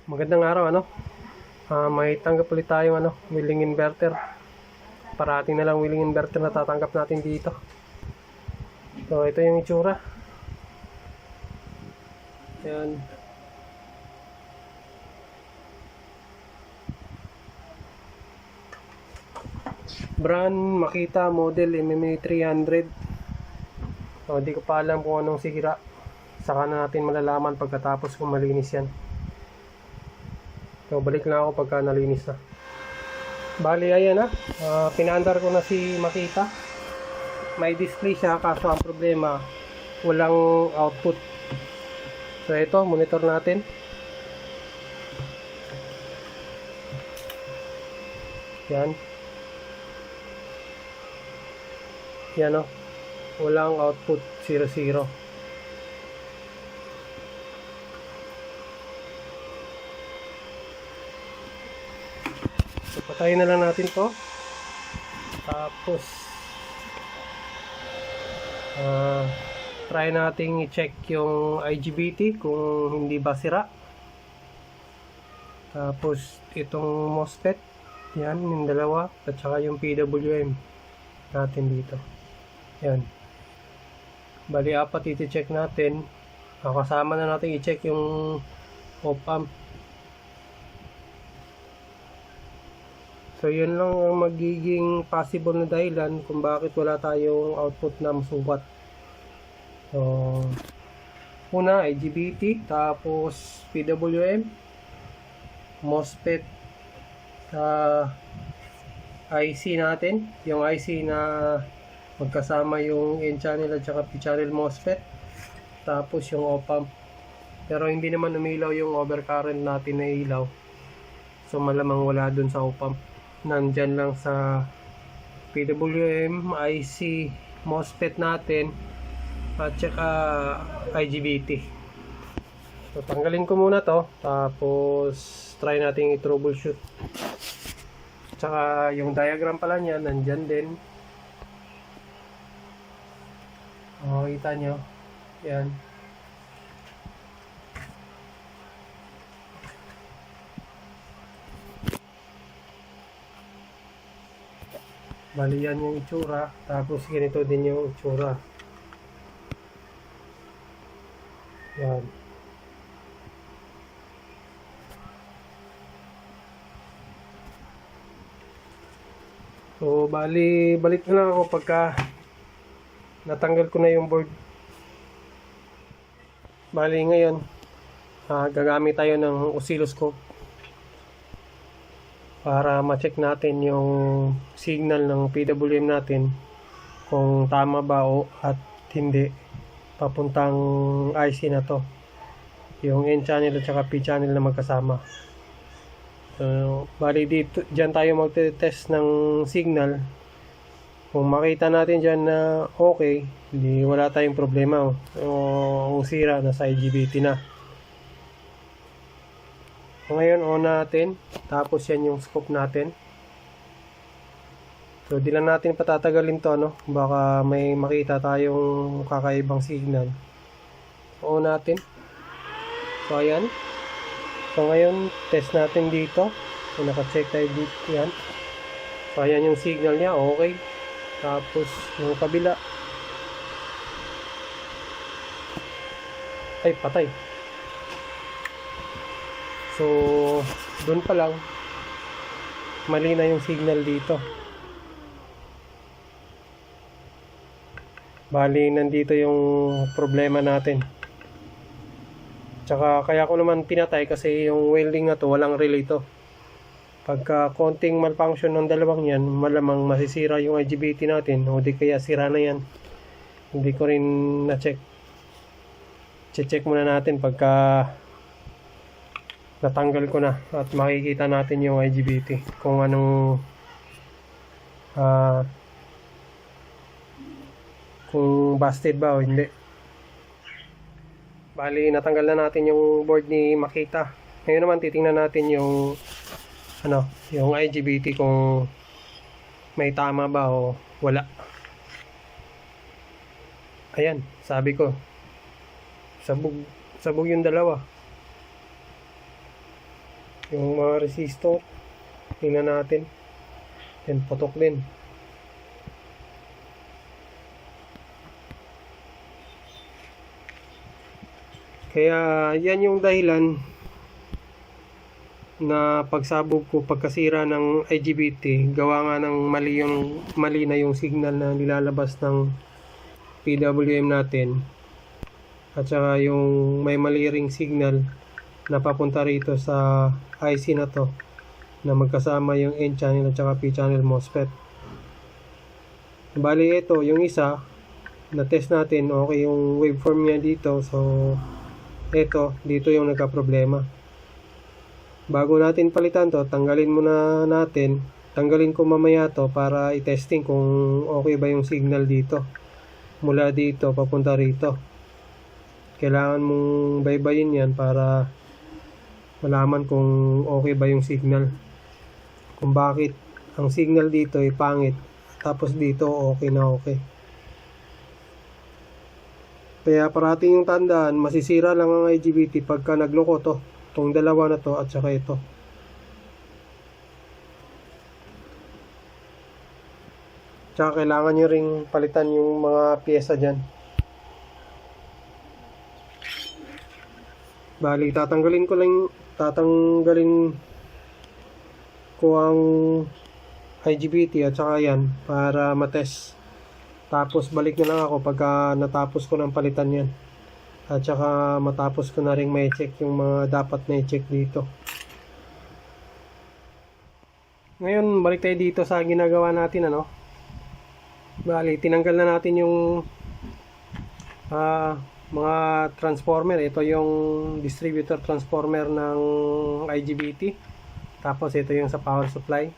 Magandang araw, may tanggap ulit tayong wheeling inverter. Parati na lang wheeling inverter na tatanggap natin dito. So ito yung itsura. Yan. Brand Makita model MMA 300. So hindi ko pa alam kung anong sira. Saka na natin malalaman pagkatapos kung malinis yan. So balik na ako pagka nalinis na. Bali ayan pinaandar ko na si Makita. May display siya kaso ang problema walang output. So ito monitor natin. Yan. Yan walang output, 0. So patayin na lang natin to. Tapos try nating i-check yung IGBT kung hindi ba sira. Tapos itong MOSFET, yan yung dalawa, at saka yung PWM natin dito. Yan. Bali apat iti-check natin. Kasama na natin i-check yung op-amp. So yun lang ang magiging possible na dahilan kung bakit wala tayong output na masukat. So una IGBT, tapos PWM, MOSFET, IC natin, yung IC na magkasama yung N-channel at saka P-channel MOSFET, tapos yung op-amp. Pero hindi naman umilaw yung overcurrent natin na ilaw, so malamang wala dun sa op-amp. Nandyan lang sa PWM, IC, MOSFET natin at saka IGBT. So tanggalin ko muna to, tapos try natin i-troubleshoot. Tsaka yung diagram pala niya nandyan din. Kita nyo yan. Bali yan yung itsura, tapos ganito din yung itsura. Yan. So bali balik na lang ako pagka natanggal ko na yung board. Bali ngayon gagamit tayo ng oscilloscope para ma-check natin yung signal ng PWM natin kung tama ba o at hindi papuntang IC na to, yung N-channel at saka P-channel na magkasama. So bali dito, dyan tayo magte-test ng signal. Kung makita natin dyan na okay, hindi wala tayong problema o sira na sa IGBT na. Ngayon on natin, tapos yan yung scope natin. So di lang natin patatagalin to baka may makita tayong kakaibang signal. On natin. So ayan. So ngayon test natin dito. So naka-check tayo dito yan. So ayan yung signal niya, okay. Tapos yung kabila, ay patay. So doon pa lang mali na yung signal dito. Bali nandito yung problema natin. Tsaka kaya ko naman pinatay kasi yung welding na to walang relay to. Pagka konting malfunction ng dalawang yan, malamang masisira yung IGBT natin o di kaya sira na yan. Hindi ko rin na-check. Check muna natin pagka natanggal ko na at makikita natin yung IGBT kung anong kung busted ba o hindi. Bali natanggal na natin yung board ni Makita. Ngayon naman titingnan natin yung yung IGBT kung may tama ba o wala. Ayan, sabi ko sabog yung dalawa. yung mga resistor. Tingnan natin. Yan, putok din. Kaya yan yung dahilan na pagsabog ko pagkasira ng IGBT, gawa nga ng mali na yung signal na nilalabas ng PWM natin, at saka yung may mali ring signal na papunta rito sa IC na to, na magkasama yung N channel at saka P channel MOSFET. Bali ito yung isa na test natin, okay yung waveform niya dito. So ito dito yung nagka-problema. Bago natin palitan to, tanggalin muna natin. Tanggalin ko mamaya to para i-testing kung okay ba yung signal dito. Mula dito papunta rito. Kailangan mong baybayin yan para malaman kung okay ba yung signal. Kung bakit ang signal dito ay pangit, tapos dito okay na okay. Kaya parating yung tandaan, masisira lang ang IGBT pagka nagloko to. Itong dalawa na to at saka ito. Tsaka kailangan nyo ring palitan yung mga pyesa dyan. Bali, tatanggalin ko ang IGBT at saka yan para matest. Tapos balik na lang ako pagka natapos ko ng palitan yan. At saka matapos ko na rin may check yung mga dapat na i-check dito. Ngayon, balik tayo dito sa ginagawa natin, ano. Bali, tinanggal na natin yung mga transformer. Ito yung distributor transformer ng IGBT. Tapos ito yung sa power supply.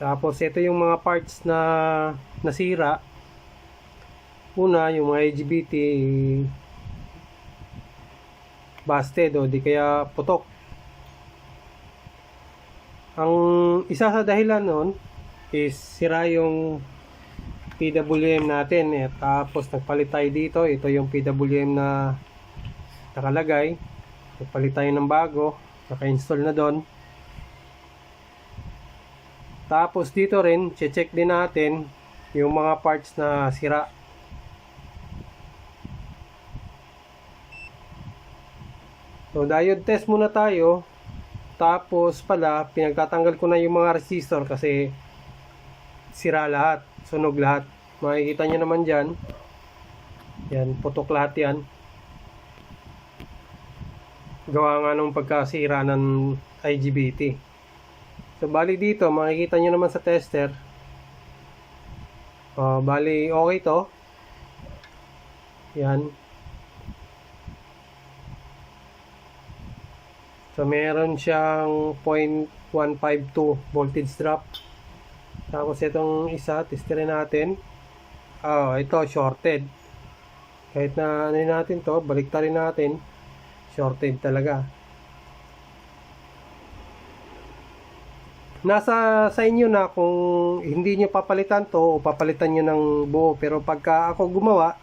Tapos ito yung mga parts na nasira. Una, yung mga IGBT busted o di kaya putok. Ang isa sa dahilan nun is sira yung PWM natin. Tapos nagpalit tayo dito. Ito yung PWM na nakalagay. Nagpalit tayo ng bago. Naka-install na doon. Tapos dito rin, check din natin yung mga parts na sira. So, diode test muna tayo. Tapos pala, pinagtatanggal ko na yung mga resistor kasi sira lahat, sunog lahat. Makikita nyo naman dyan. Yan, putok lahat yan. Gawa nga nung pagkasira ng IGBT. So, bali dito, makikita nyo naman sa tester. Bali, okay to. Yan. So, meron siyang 0.152 voltage drop. Tapos, itong isa, testerin natin. Ito, shorted. Kahit na ano natin to, baliktarin natin. Shorted talaga. Nasa sa inyo na kung hindi nyo papalitan to o papalitan nyo ng buo. Pero pagka ako gumawa,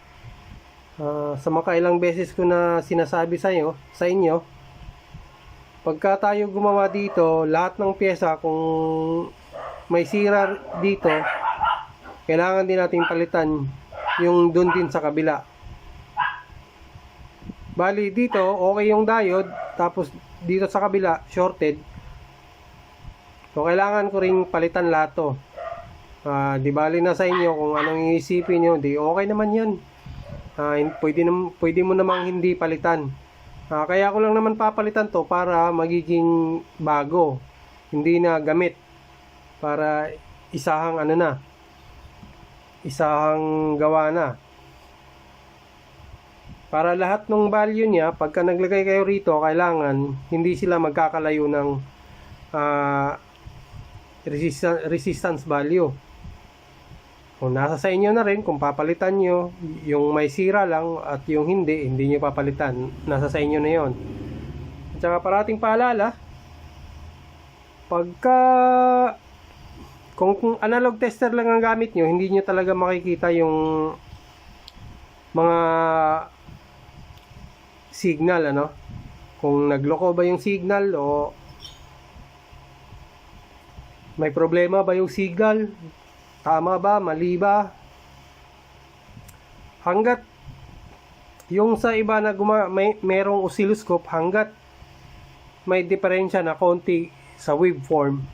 sa makailang beses ko na sinasabi sa inyo, pagka tayo gumawa dito, lahat ng pyesa kung may sira dito, kailangan din natin palitan yung dun din sa kabila. Bali dito, okay yung diode, tapos dito sa kabila, shorted. So, kailangan ko ring palitan lahat to. Di bali na sa inyo kung anong iisipin nyo, di okay naman yan. Pwede mo namang hindi palitan. Kaya ko lang naman papalitan to para magiging bago. Hindi na gamit. Para isahang isahang gawa na. Para lahat ng value niya, pagka naglagay kayo rito, kailangan hindi sila magkakalayo ng resistance value. Kung nasa sa inyo na rin, kung papalitan nyo, yung may sira lang at yung hindi nyo papalitan. Nasa sa inyo na yon. At saka parating paalala, pagka kung analog tester lang ang gamit nyo, hindi nyo talaga makikita yung mga signal, kung nagloko ba yung signal o may problema ba yung signal, tama ba, mali ba. Hanggat yung sa iba na merong oscilloscope, hanggat may diferensya na konti sa waveform,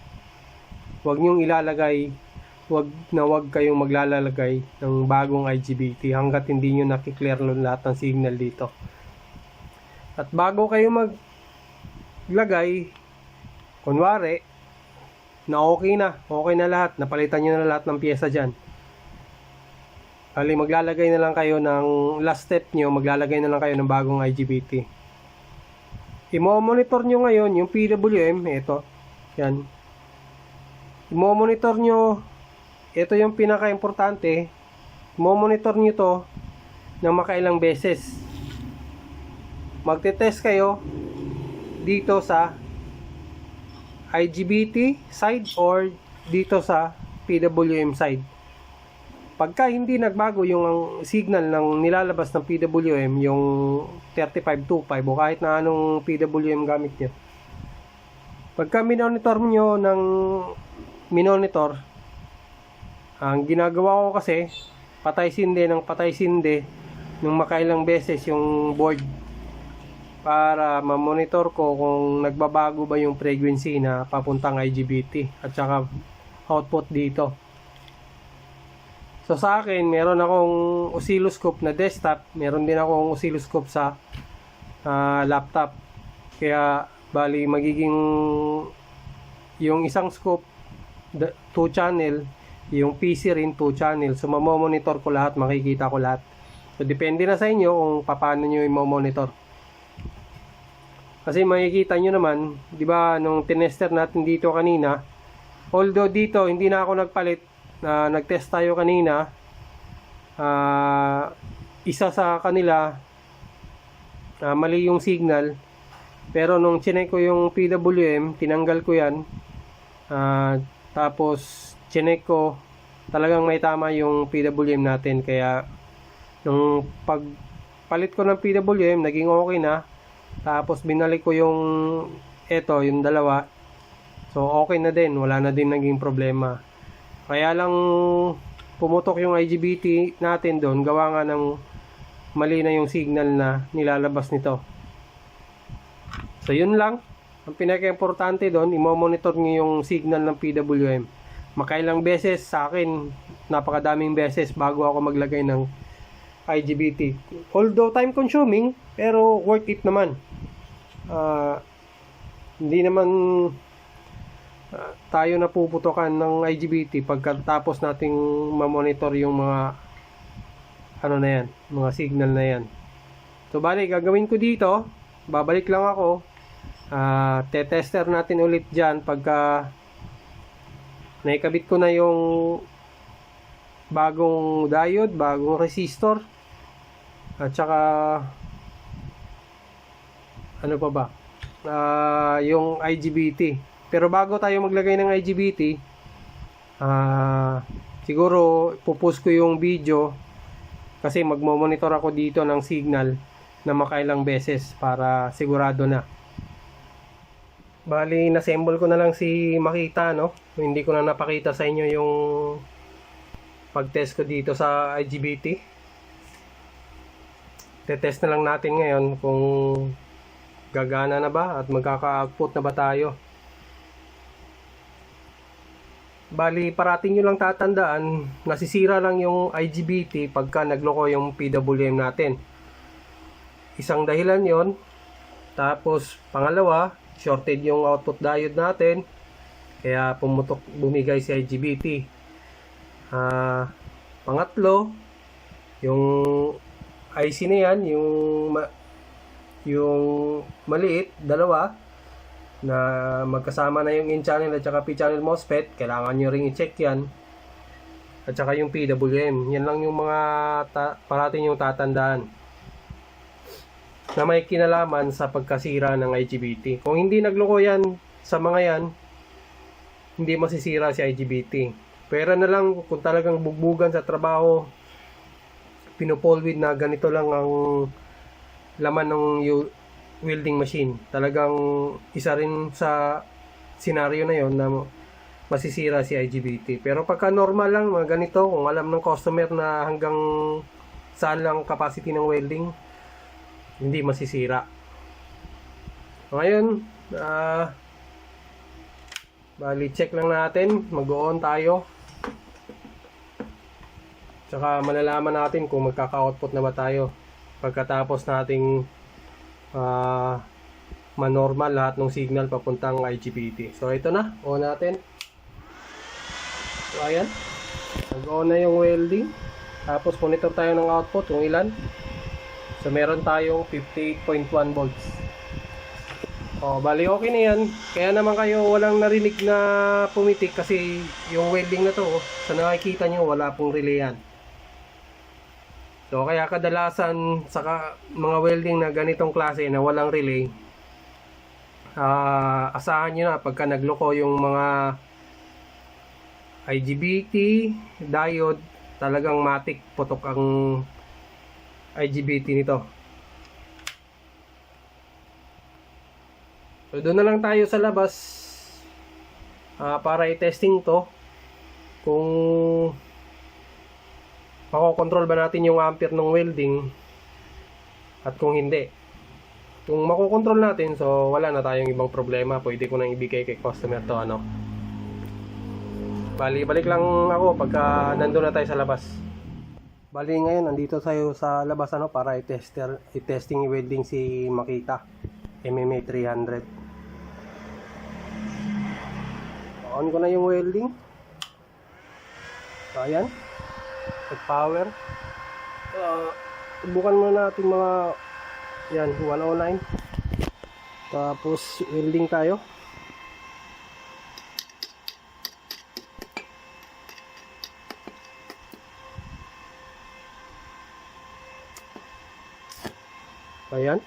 wag niyong ilalagay, wag kayong maglalagay ng bagong IGBT hanggat hindi niyo nakiklear lahat ng signal dito. At bago kayo maglagay, kunwari na okay na lahat, napalitan niyo na lahat ng pyesa dyan, maglalagay na lang kayo ng last step nyo, maglalagay na lang kayo ng bagong IGBT. I-monitor nyo ngayon yung PWM, ito, yan. I-monitor nyo, ito yung pinaka-importante, i-monitor nyo to ng makailang beses. Magte-test kayo dito sa IGBT side or dito sa PWM side. Pagka hindi nagbago yung signal ng nilalabas ng PWM, yung 3525 o kahit na anong PWM gamit nyo, pagka minonitor nyo ng minonitor, ang ginagawa ko kasi, patay sindi ng makailang beses yung board para ma-monitor ko kung nagbabago ba yung frequency na papuntang IGBT at saka output dito. So sa akin, meron akong oscilloscope na desktop, meron din akong oscilloscope sa laptop. Kaya bali magiging yung isang scope 2 channel, yung PC rin 2 channel. So mamomonitor ko lahat, makikita ko lahat. So depende na sa inyo kung paano niyo i-monitor. Kasi makikita nyo naman, 'di ba, nung tinester natin dito kanina, although dito hindi na ako nagpalit, nag-test tayo kanina, isa sa kanila mali yung signal, pero nung chinek ko yung PWM, tinanggal ko yan, tapos chinek ko, talagang may tama yung PWM natin. Kaya nung pagpalit ko ng PWM, naging okay na. Tapos binalik ko yung yung dalawa, so okay na din, wala na din naging problema. Kaya lang pumutok yung IGBT natin doon, gawa nga ng mali na yung signal na nilalabas nito. So yun lang, ang pinaka-importante doon, i-monitor nyo yung signal ng PWM. Makailang beses, sa akin napakadaming beses bago ako maglagay ng IGBT. Although time consuming, pero worth it naman. Hindi naman tayo napuputokan ng IGBT pagkatapos nating ma-monitor yung mga mga signal na yan. So bali, gagawin ko dito, babalik lang ako, te-tester natin ulit dyan pagka naikabit ko na yung bagong diode, bagong resistor, at saka ano pa ba, yung IGBT. Pero bago tayo maglagay ng IGBT, siguro pupost ko yung video kasi magmo-monitor ako dito ng signal na makailang beses para sigurado na. Bali, nassemble ko na lang si Makita, no? Hindi ko na napakita sa inyo yung pag-test ko dito sa IGBT. Te-test na lang natin ngayon kung gagana na ba at magkaka-output na ba tayo. Bali, parating nyo lang tatandaan, nasisira lang yung IGBT pagka nagloko yung PWM natin. Isang dahilan yon. Tapos, pangalawa, shorted yung output diode natin, kaya bumigay si IGBT. Pangatlo, yung IC na yan, yung maliit, dalawa, na magkasama na yung in-channel at saka P-channel MOSFET, kailangan nyo ring i-check yan. At saka yung PWM, yan lang yung mga parating yung tatandaan na may kinalaman sa pagkasira ng IGBT. Kung hindi nagloko yan sa mga yan, hindi masisira si IGBT. Pera na lang kung talagang bugbugan sa trabaho, pinupolwid na ganito lang ang laman ng welding machine. Talagang isa rin sa scenario na yon na masisira si IGBT. Pero pagka normal lang, mga ganito, kung alam ng customer na hanggang saan lang capacity ng welding, hindi masisira. Ngayon, bali check lang natin, mag-on tayo. Tsaka malalaman natin kung magkaka-output na ba tayo pagkatapos nating manormal lahat ng signal papuntang IGBT. So ito na, on natin. So ayan, nag-on na yung welding. Tapos monitor tayo ng output kung ilan. So meron tayong 58.1 volts. Bali okay na yan. Kaya naman kayo walang narinig na pumitik kasi yung welding na to, sa nakikita nyo wala pong relay yan. So kaya kadalasan sa mga welding na ganitong klase na walang relay, asahan nyo na pagka nagloko yung mga IGBT, diode, talagang matik, putok ang IGBT nito. So doon na lang tayo sa labas para i-testing to kung makokontrol ba natin yung ampere ng welding at kung hindi. Kung makokontrol natin, so wala na tayong ibang problema. Pwede ko nang ibigay kay customer to balik lang ako pagka nandun na tayo sa labas. Bali ngayon nandito tayo sa labas para i-testing i-welding si Makita MMA 300. On ko na yung welding. So ayan, power. Subukan muna natin mga yan 109. Tapos welding tayo. Ayan.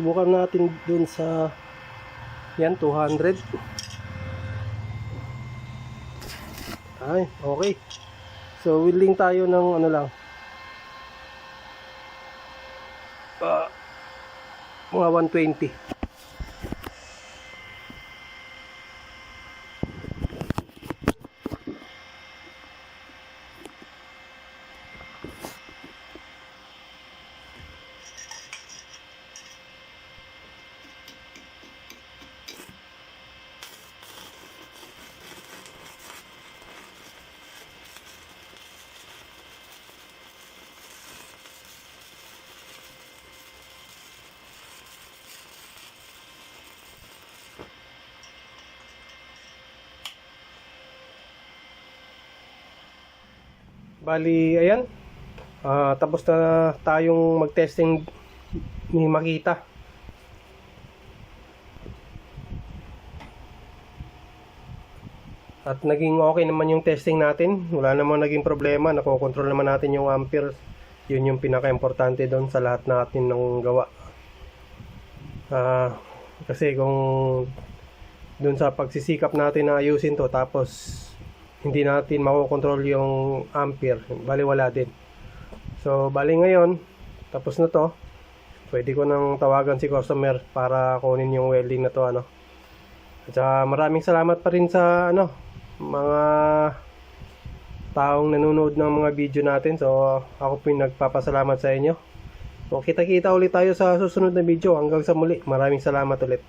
Subukan natin dun sa yan 200. Ay, okay. So welding tayo ng lang mga 120. Bali, ayan. Tapos na tayong mag-testing ni Makita. At naging okay naman yung testing natin. Wala namang naging problema. Nakokontrol naman natin yung ampere. Yun yung pinaka-importante doon sa lahat natin ng gawa. Kasi kung doon sa pagsisikap natin na ayusin to, tapos hindi natin makokontrol yung ampere, bali wala din. So bali ngayon tapos na to, pwede ko nang tawagan si customer para kunin yung welding na to At saka maraming salamat pa rin sa mga taong nanonood ng mga video natin. So ako po yung nagpapasalamat sa inyo. So kita-kita ulit tayo sa susunod na video. Hanggang sa muli, maraming salamat ulit.